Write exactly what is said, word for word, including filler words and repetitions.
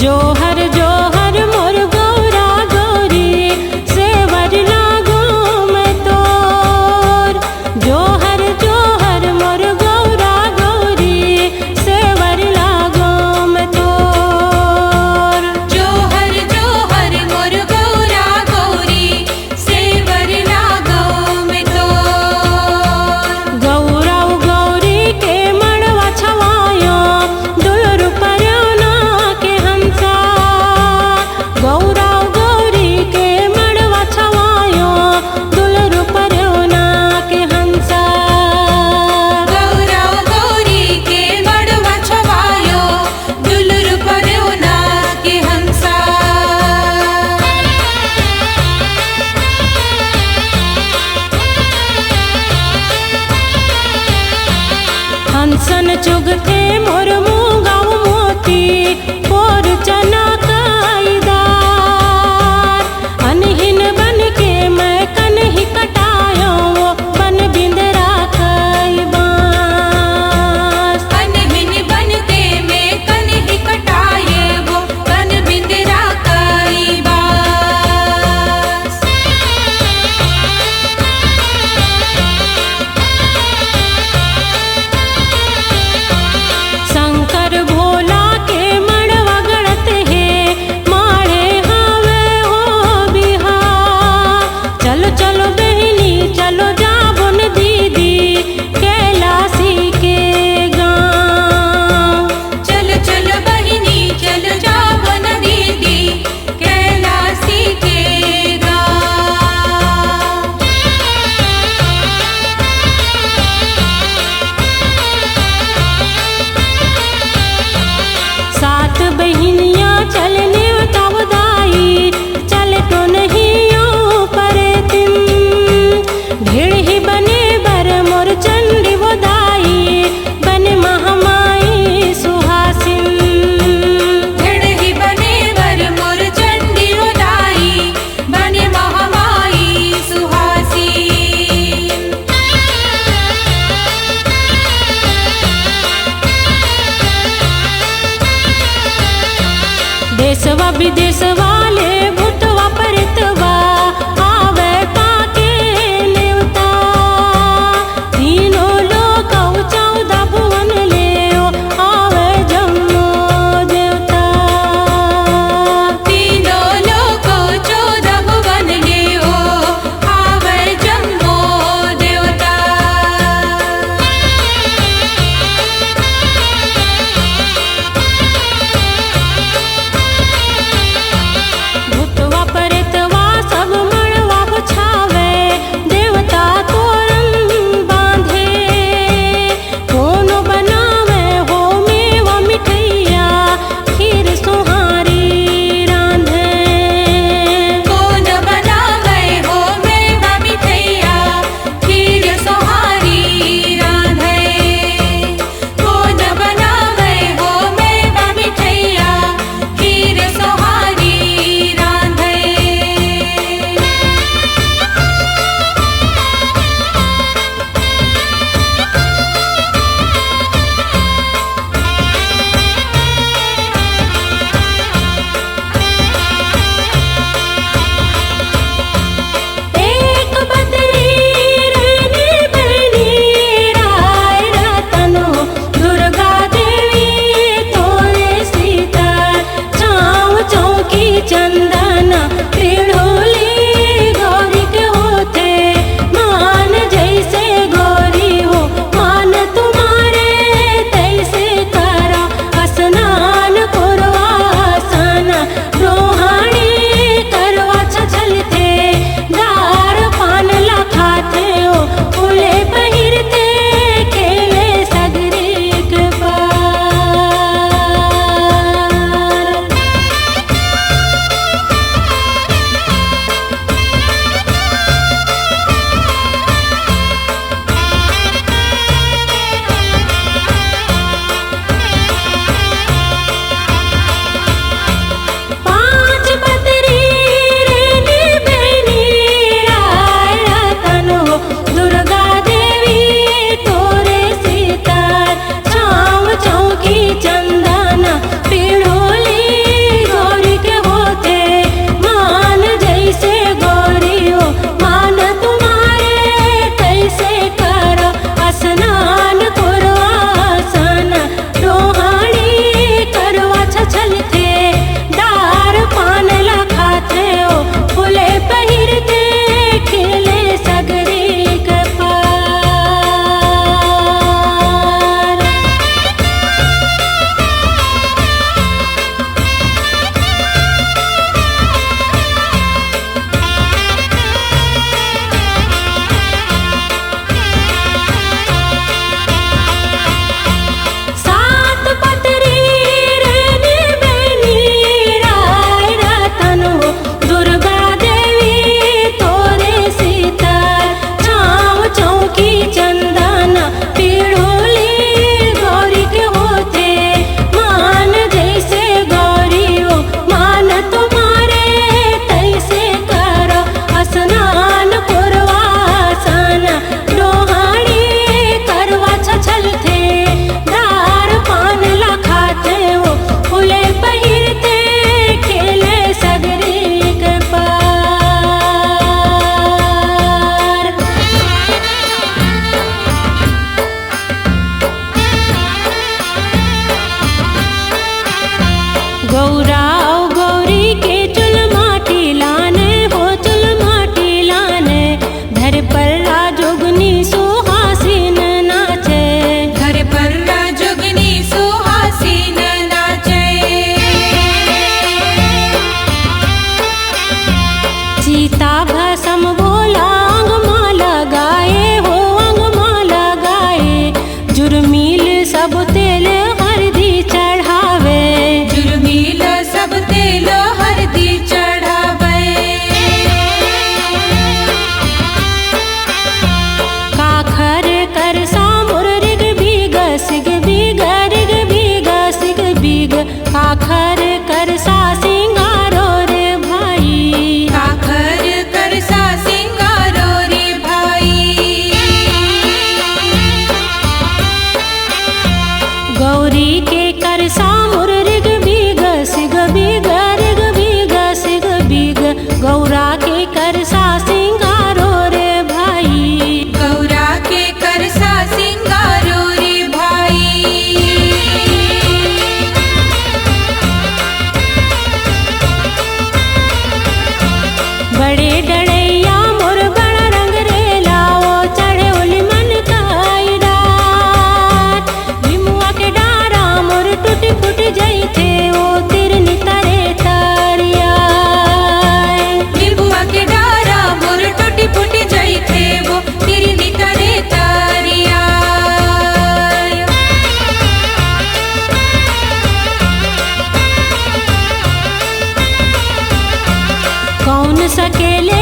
जोहर जोहर मोर गौरा गौरी, सेवर लागो मैं तोर। जोहर जोहर मोर गौरा गौरी, सेवर लागो मैं तोर। जोहर जोहर मोर गौरा गौरी, सेवर लागो मैं तोर। गौरा गौरी के मड़वा छवायो, दुलरु परेवना के हंसा। गौरा गौरी के मड़वा छवायो, दुलरु परेवना के हंसा। गौरा गौरी के मड़वा छवायो, दुलरु परेवना के हंसा। हंसन चुगथे मोर मूंगा मोती, पोर चना कई दार। अनहिन बन के मैं कनही कटायो, वो बन बिंदरा कई बांस। अनहिन बन के मैं कनही कटाये, वो बन बिंदरा कई बांस। शंकर भोला के मड़वा गड़त हे, माड़े हावे हो बिहार। चलो चलो बहिनी, चलो जाबो न दीदी, कैलासी के गांव। चलो चलो बहिनी, चलो जाबो न दीदी, कैलासी के गांव। सात बहिनिया चल नेवता वो दाई, चल तो नहीं ओ परे दिन। ढेड़ही बने बर मोर चंडी वो दाई, बने महामाई सुहासिन। ढेड़ही बने बर मोर चंडी वो दाई, बने महामाई सुहासिन। देसवा विदेसवा ले भूतवा प्रेतवा, आवे पाके नेवता। तीनों लोक अउ चौदह भुवन ले ओ, आवे जम्मो देवता। तीनों लोक अउ चौदह भुवन ले ओ, आवे जम्मो देवता। गौरा अउ गौरी के चुल माटी लाने हो, चुल माटी लाने। धर पर्रा जोगनी सुहासिन नाचे। धर पर्रा जोगनी सुहासिन नाचे। चिता भसम भोला अंग मा लगाए हो, अंग मा लगाए। जुरमील सब तेल हरदी चढ़ावे। जुरमील सब तेल हरदी चढ़ावे। काखर करसा मोर रिग बीग, सिग बीग, रिग बीग, सिग बीग। काखर करसा सिंगारो रे भाई। काखर करसा सिंगारो रे भाई। गौरी के करसा मोर रिग बीग, सिग बीग, रिग बीग, सिग बीग। गौरा के करसा सिंगारो रे भाई। गौरा के करसा सिंगारो रे भाई। बड़े डड़ैया मोर बड़ा रंग रेला, ओ चढ़े ओली मन काई डार। लिमुआ के डारा मोर टूटी फूटी जइथे, ओ तिरनी तरे तारिया। लिमुआ के डारा मोर टूटी फूटी जइथे, ओ तिरनी तरे तारिया। कौन सकेले